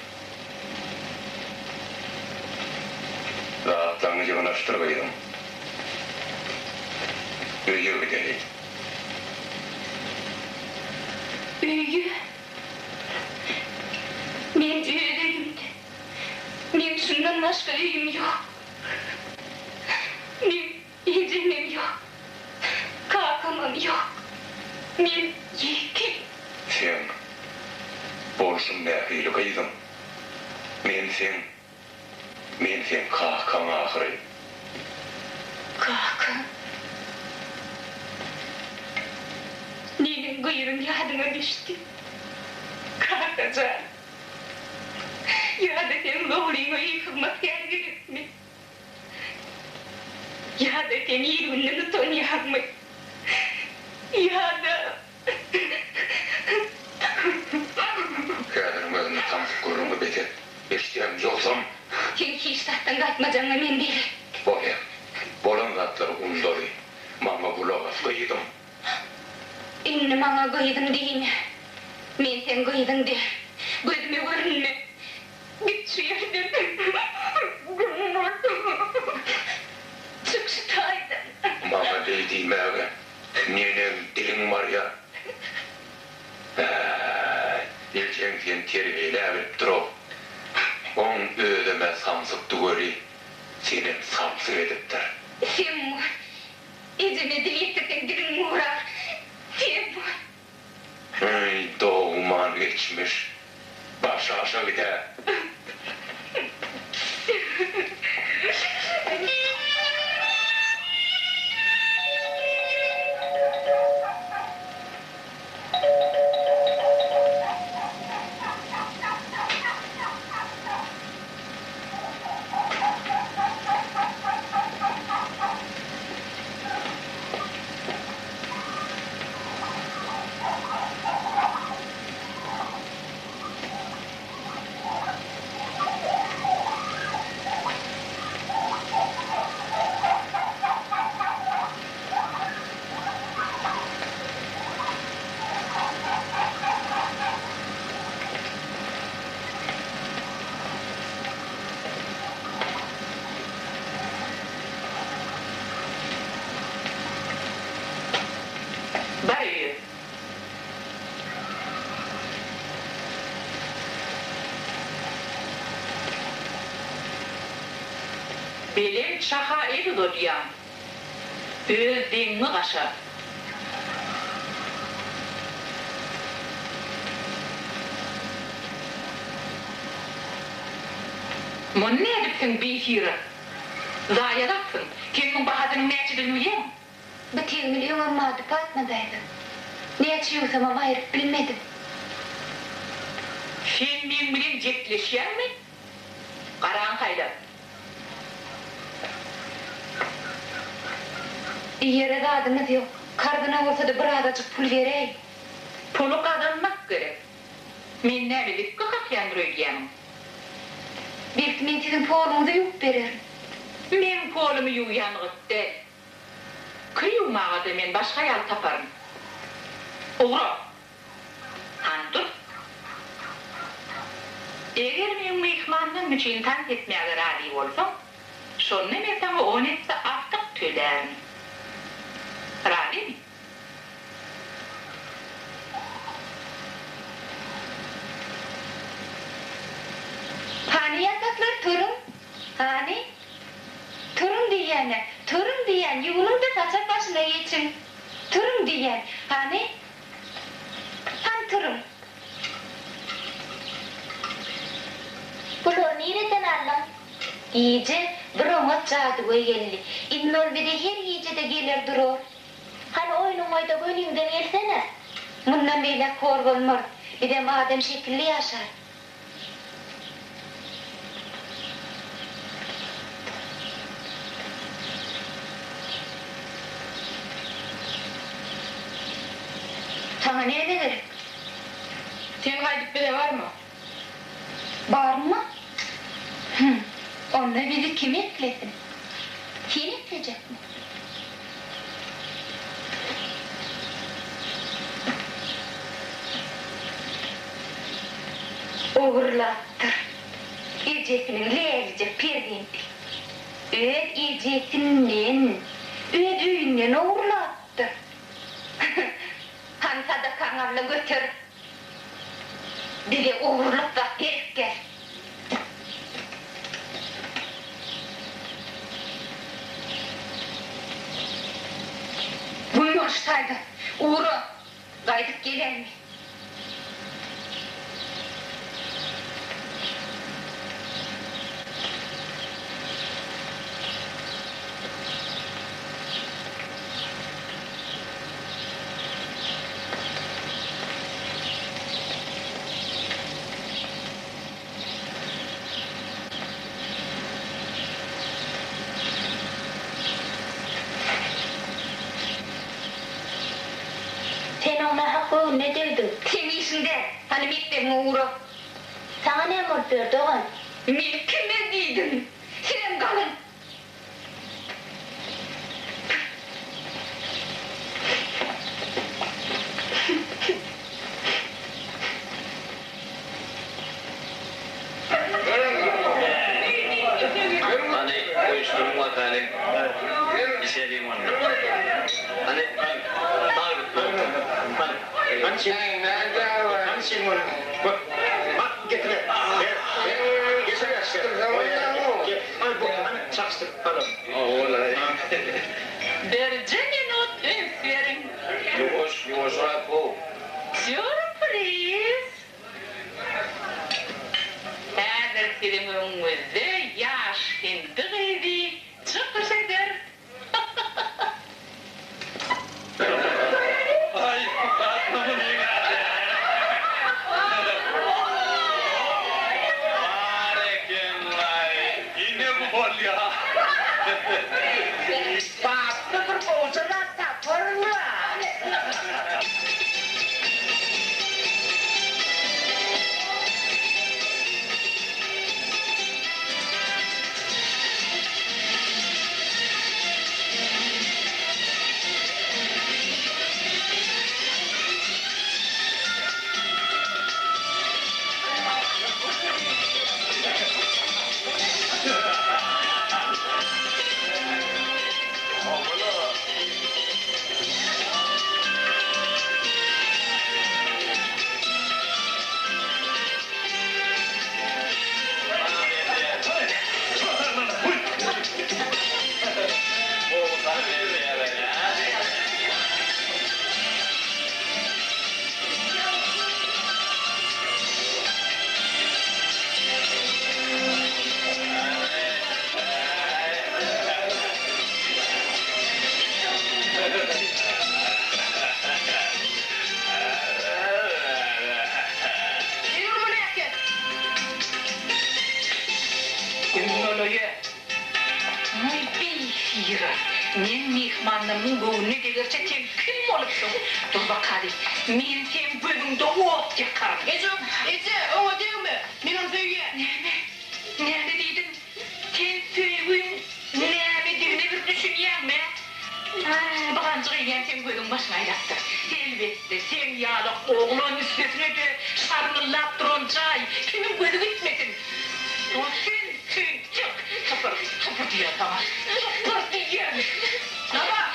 Zatlaryňy ýygnaşdyr gyzym. Öýe gideli. Öýe? Men öz öýümde. Meň şundan başga öýüm ýok. Meň ejemem ýok. Kakamam ýok. Men ýetim. Seň bolşuň nähili gyzym? Men seň Men seň kakaň ahyry. Kaka. Meniň gyzym ýadyňa düşdi. Kaka jan. Ýa-da seň ogluňa öý hyzmatkär gerekmi? Ýa-da sen il-günden utanýaňmy? Ýa-da. Häziriň özünde samsyk gürrüňi bes et. Eşidýäňmi, ýogsam. Seň hiç zatdan gaýtmajagyňa men belet. Bolýa. Bolan zatlary undaly. Maňa gulak as, gyzym. Indi maňa gyzym diýme. Men seň gyzyň däl. Gözüme görünme. Git şu ýerden. Çyk şu taýdan. Maňa beý diýmäge neneň diliň barýar? Äý, ejeň seni terbiýeläbilipdir-ow. Oň özem-ä samsykdy weli, senem samsyk edipdir. Sen bol. Ejeme dil ýetirseň diliň gurar. Sen bol. Eý, dogman geçmiş, başy aşa gidä. Belent şaha el uzadýaň. Öz deňiňi gaşa. Muny nädipsiň, bisyrat? Zaýalapsyň. Sen muň bahasynyň näçedigini bilýäňmi? Bu tegmil öňem bardy, Patma daýza. Näçe ýuwsamam aýryp bilmedim. Sen meň bilen jepleşýäňmi? Garaňy saýla. Iýere zadymyz ýok. Karzyna bolsa-da bir azajyk pul beräý. Puly gazanmak gerek. Men näme zikge kakýandyr öýdýämiň? Belki men siziň poluňyzy ýuwup bererin. Meň polumy ýuwýan gyt däl. Kir ýuwmaga-da men başga ýaly taparyn. Ugra! Hany dur. Eger meň myhmanlarym üçin tans etmäge razy bolsaň, şonda men saňa on esse artyk tölärin. Razymy? Hany ýataklar turuň. Hany? Turuň diýýän-ä. Turuň diýýän, ýuwunyň-da saçak başyna geçiň. Turuň diýýän. Hany? Hany turuň. Bulary nireden aldyň? Gije bir oňat jadygöý geldi. Indi ol bize her gije-de geler durar. Hany oýnuňy oýda göniňden gelsene. Mundan beýläk hor bolmarys. Bizem adam şekilli ýaşarys. Saňa näme gerek? Sen gaýdyp bize barma. Barma? Hüm, onda bizi kim eklesin? Sen eklejekmi? Ogurlapdyr. Ejesiniň lälijek perzendi. Öz ejesinden, öz öýünden ogurlapdyr. Hany sadakaňy al-da göter. Bize ogurlyk zat gerek däl. Güm bol şu taýda. Ugra. Gaýdyp geläýme. Sen oň nähak göwnüne degdiň. Seň işiň däl. Hany mekdebiňe ugra. Saňa näme bolup ýör, dogan? Men kime diýdim? Sizem galyň. Hany, goýuşdyryň wakaly. Içeliň onda. Hany, sag git. Hany, hany çek. Hany çek ony. Bak, getir. Ber. Geçir, geçir. Hany, bu, hany, çakyşdyr. Birje minut üns beriň. Ýuwaş, ýuwaşrak how. Sýurpriz! Häzir siziň öňüňizde ýaş hindi gyzy çykyş eder. Bagtly bir gowja zat taparyn-la. Ýyran, men myhmanlarymyň göwnüne degerçe sen kim bolupsyň? Dur bakaly, men seň gözüňde ot ýakaryn. Eje, eje, oňa degme! Men ony söýýän. Näme? Näme diýdiň? Sen söýgiň nämedigine bir düşünýäňmi? Hä, bu ganjyk eýýäm seň gözüň başyňa aýlapdyr. Elbetde, seň ýaly oglan üstesine-de şarňyllap duran jaý, kimiň gözi gitmesin? Ol sen, tentek! Sypyr, sypyr diýýän saňa! Sypyr diýýän! Nabat!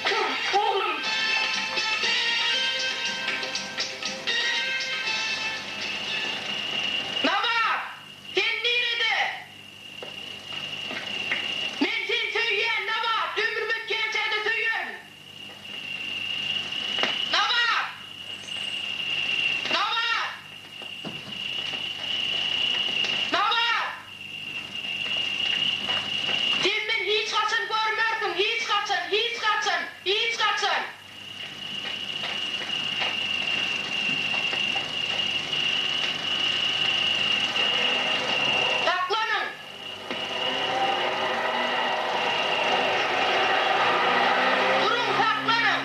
Tur, oglum! Nabat! Sen nirede? Men seni söýýän, Nabat! Ömrüm ötýänçä-de söýerin! Nabat! Nabat! Nabat! Sen meni hiç haçan görmersiň, hiç haçan, hiç haçan, hiç haçan! Saklanyň! Duruň, saklanyň!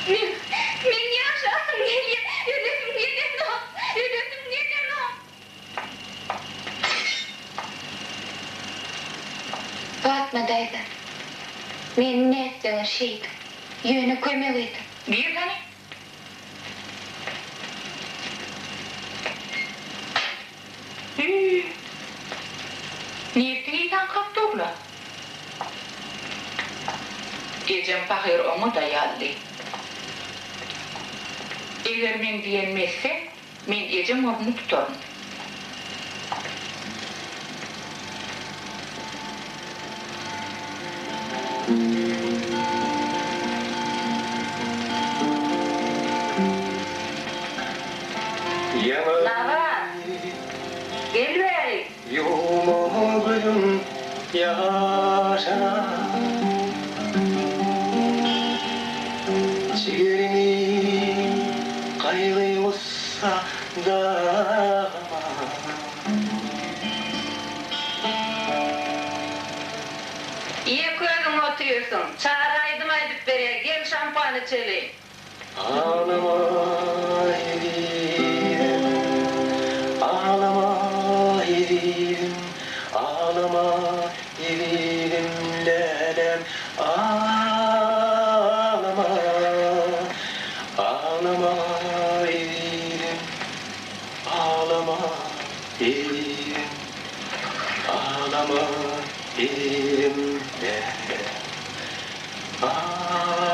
Men, men ýaşasym gelýär, ölesim gelenok, ölesim gelenok. Patma daýza, meni nätseňiz şeýdiň, ýöne kömek ediň. Gir hany. Hüý. Nirdi taňkap dur-la. Ejem pahyr oňa-da ýazdy. Eger meň diýenimi etseň, men ejeň ornuny tutaryn. Nabat! Gel bäri! Ýuwma gözüň ýaşyna. Jigerimi gaýgy-gussa dagama. Ýeke özüň otyrsyň. Çary aýdym aýdyp berýär, gel şampan içeli. Aglama ezizim, aglama ezizim, aglama ezizim läläm, aglama, aglama ezizim, aglama ezizim, aglama ezizim läläm. Aglama.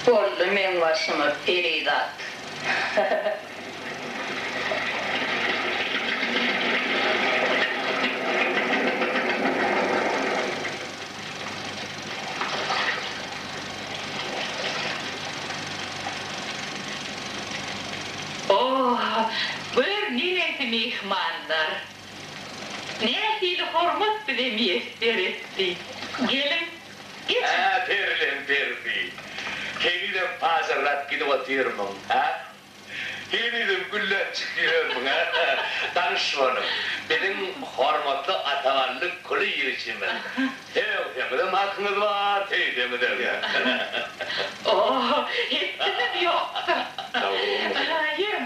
Boldy meň başyma perizat. Oh, gör neneňsi myhmanlar. Nähili hormat bize miýesser etdi. Geliň, geçiň. Hä, perileň perisi. Henizem pajarlap gidip otyrmyň, hä? Henizem gülläp çykyp ýörmüň, hä? Tanyş boluň, biziň hormatly Atabally Kulyýewiçimiz. Sögseňizem hakyňyz bar, söýseňizem. O, hetdimiz ýokdur. Sag boluň. Ýörüň.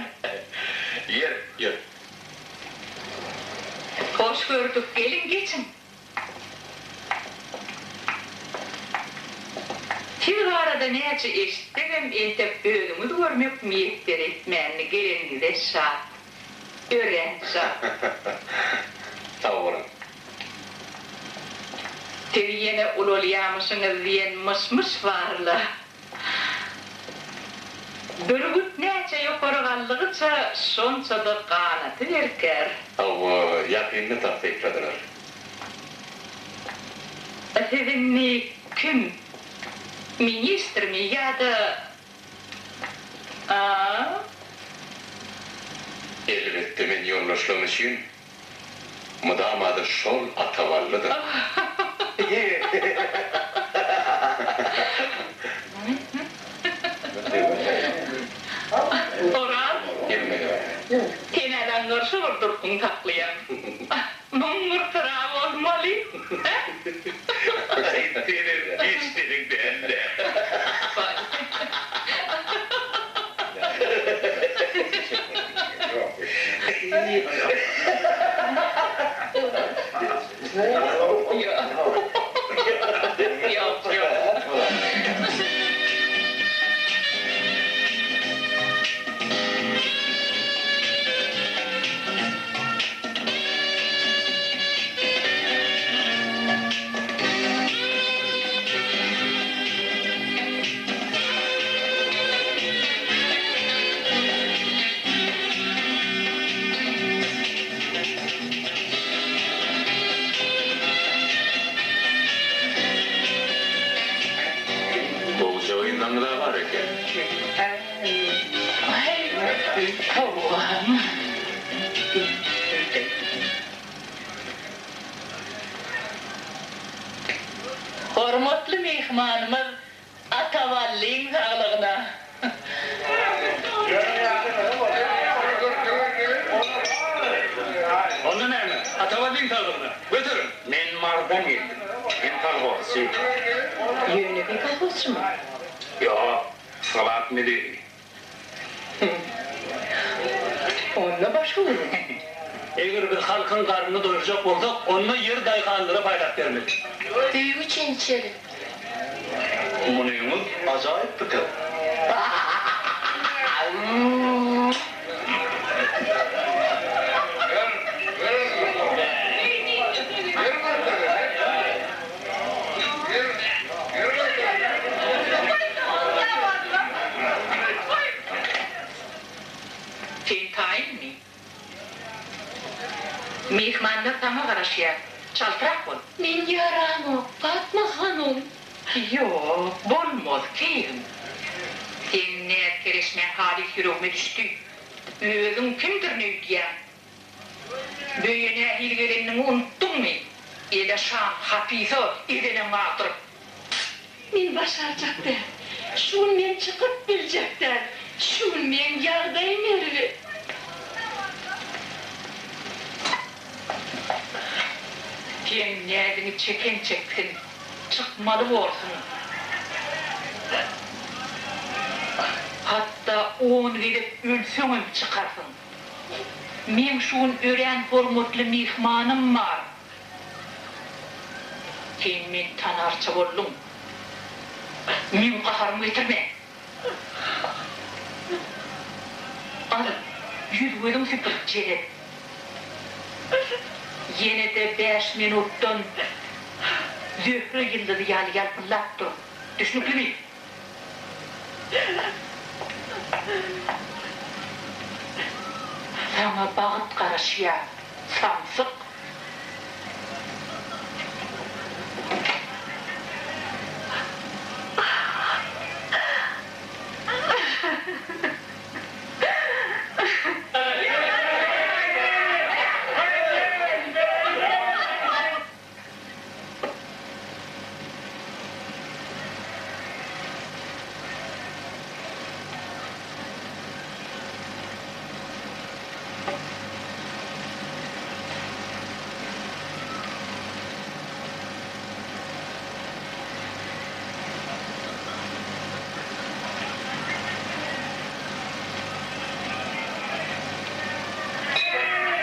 Ýör, ýör. Hoş gördük, geliň geçiň. Siz barada näçe eşitsegem entek özüňizi görmek miýesser etmändi, geleniňize şat. Örän şat. Sag boluň. Siz ýene ulalýamyşyňyz diýen myş-myş bar-la. Bürgüt näçe ýokary galdygyça, şonça-da ganaty berkär. Hawa, ýakynda tassykladylar. Siz indi kim? Ministrmi ýa-da A? Elbetde, men ýoldaşlarym üçin Mydama-da şol Ataballydyr. Oraz, sen-ä zaňňar şo bir durkuňy saklaýaň. Muň bir syra bolmaly, hä? Senem hiç deň däl-dä. Gowja gyzlaňyz-a bar eken. Hormatly myhmanymyz Ataballyň saglygyna. Onda näme, Ataballyň saglygyna. Göteriň! Men Marydan geldim. Men kolhozçy. Ýönekeý kolhozçymy? Ýok, sklad müdiri. Onda başga gürrüň. Eger biz halkyň garnyny doýurjak bolsak, onda ýeri daýhanlara paýlap bermeli. Söýgi üçin içerin. Munyňyz ajaýyp pikir. Sen taýynmy? Myhmanlar saňa garaşýar. Çaltrak bol. Men ýaramok, Patma hanym. Ýok, bolmaz, keýgim. Seň näz-kereşmäň halys ýüregime düşdi. Özüň kimdirin öýdýäň? Öýe nähili geleniňi unutdyňmy? Ele şam, hapysa, ezeneň galdyryp. Men başarjak däl. Şu gün men çykyp biljek däl. Şu gün meň ýagdaýym erbet. Seň näziňi çeken çeksin. Çykmaly borsuň. Hatda on gezek ölseňem çykarsyň. Meň şu gün örän hormatly myhmanym bar. Sen meni tanarça bolduň. Meň gaharymy getirme. Al, ýüz-gözüň süpür, jelep. Ýene-de bäş minutdan Zöhre ýyldyzy ýaly ýalpyldap dur. Düşnüklimi? Saňa bagt garaşýar, samsyk.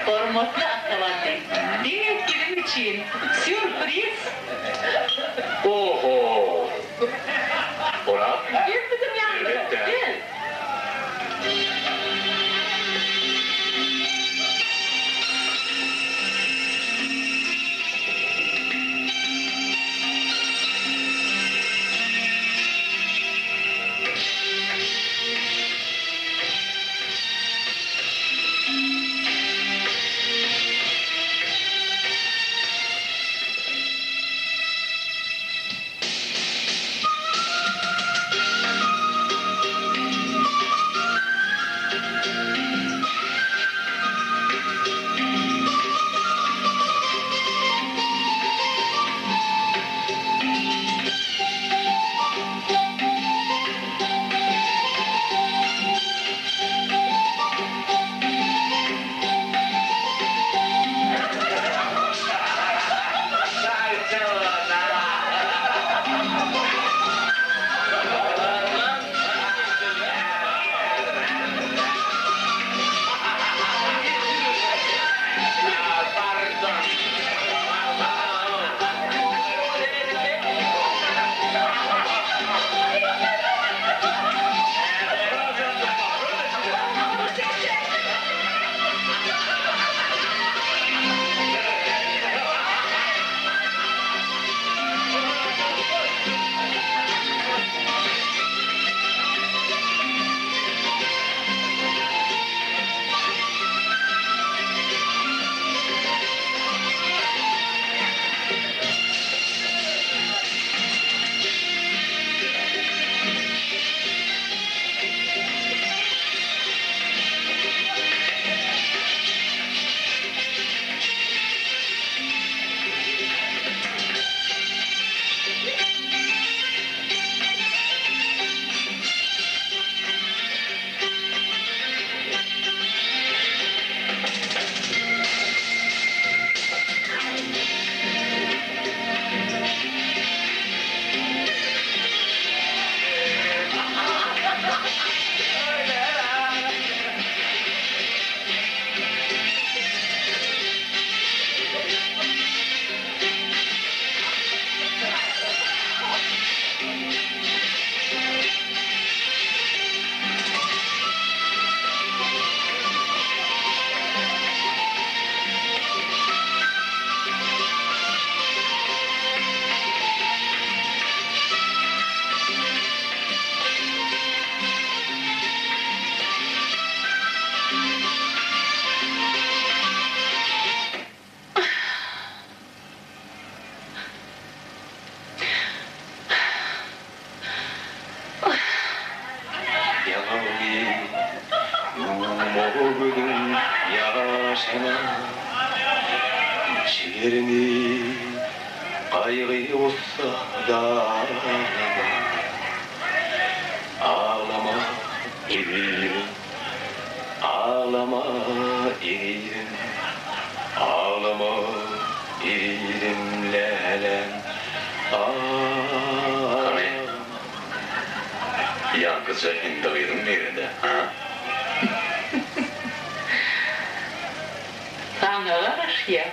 Hormatly Atawaldy, diňe siziň üçin sýurpriz! Oho! Oraz? Gel biziň ýanymyza, Elbetde. gel! Ýaňagyňy ýuwmagy gözüň ýaşyna, Jigeriňi gaýgy-gussa darama. Aglama ezizim, aglama ezizim, Aglama ezizim läläm, Hany, aglama. Ýaňkyja hindi gyzyň nirede, ha? Saňa garaşýar.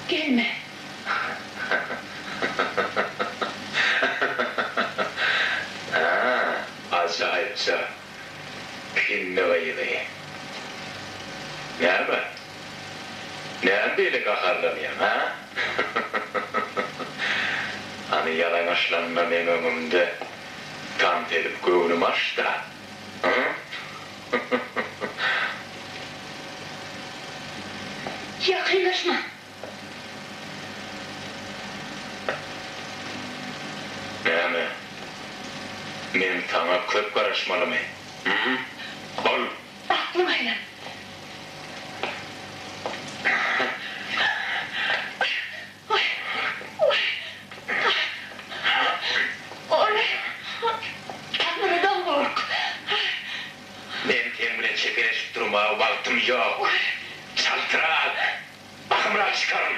Gelme. Hä, ajaýypja hindi gyzy. Näme? Näme beýle gaharlanýaň, hä? Hany ýalaňaçlanma meň öňümde tans edip göwnümi aç-da, hä? Ýakynlaşma! Näme? Men saňa köp garaşmalymy? Hü? Bol! Aklym aýlan. Taňrydan gork. Men seň bilen çekeleşip durmaga wagtym ýok. Çaltrak, bahymrak çykaryn.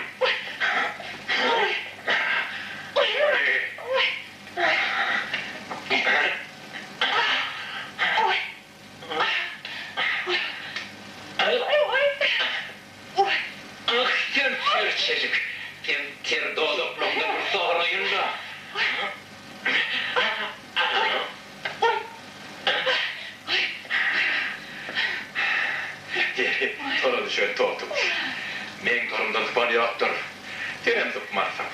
Ah, sen serçejik! Sen ter dodaklaňdan bir soraýyn-da! Ýeri, tora düşen totuguş. Meň torumdan sypan ýokdur. Senem sypmarsyň.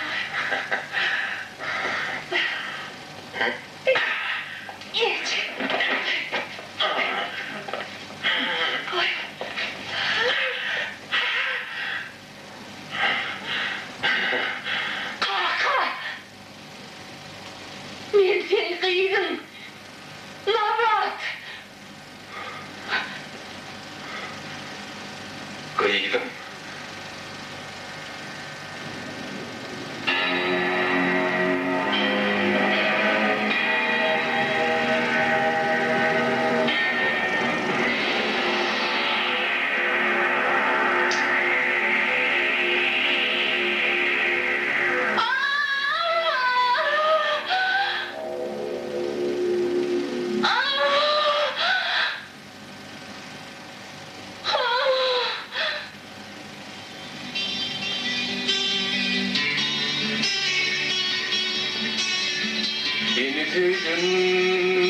Geç. Kaka! Men seň gyzyň, Nabat! Gyzym? Seni söýdüm.